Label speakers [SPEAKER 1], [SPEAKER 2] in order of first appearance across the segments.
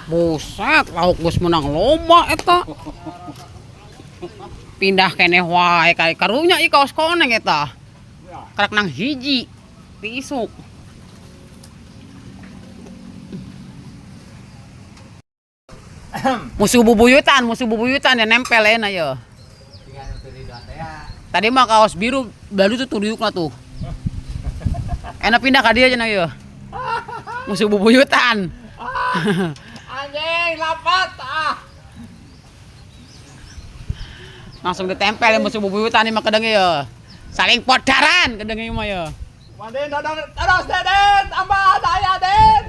[SPEAKER 1] Buset, lauk geus menang loba eta. Pindah keneh wae ka karunya ieu kaos koneng eta. Karak nang hiji ti isuk. Musuh bubuyutan ya nempel enak ya. Tadi mah kaos biru baru tuh turiukna tuh. Enak pindah ka dia cenah ya. Musuh bubuyutan.
[SPEAKER 2] Anjing lapat ah.
[SPEAKER 1] Langsung ditempel ya musuh bubuyutan ini mah kedeng ya. Saling podaran kedeng mah ya.
[SPEAKER 2] Maden dodong terus Den, tambah daya Den.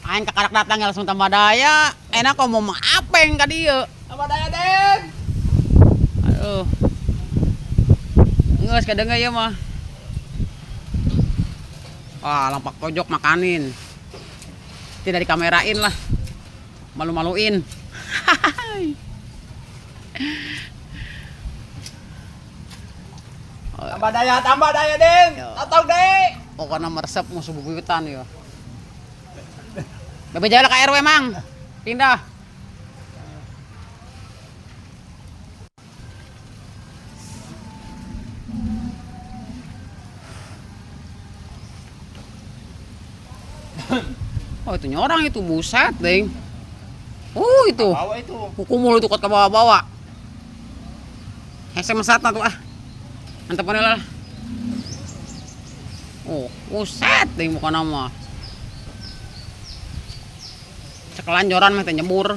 [SPEAKER 1] Aing kakarak datang ya langsung tambah daya. Enak kok mau apeng ka dieu.
[SPEAKER 2] Tambah daya Den.
[SPEAKER 1] Aduh. Geus kadeng ieu mah. Wah, lampak pojok makanin. Tidak dikamerain lah. Malu-maluin.
[SPEAKER 2] Tambah daya Den. Atau deh.
[SPEAKER 1] Pokoknya meresep musuh bubuyutan ya. Bebe jalan ke RW mang. Pindah. Oh itu nyorang itu buset ding. Itu.
[SPEAKER 2] Bawa itu.
[SPEAKER 1] Hukumul itu kot ke bawah-bawah. Hese mesatna tuh ah. Mantap lah. Oh, buset ding muka nama. Sekelanjoran mah teh nyebur.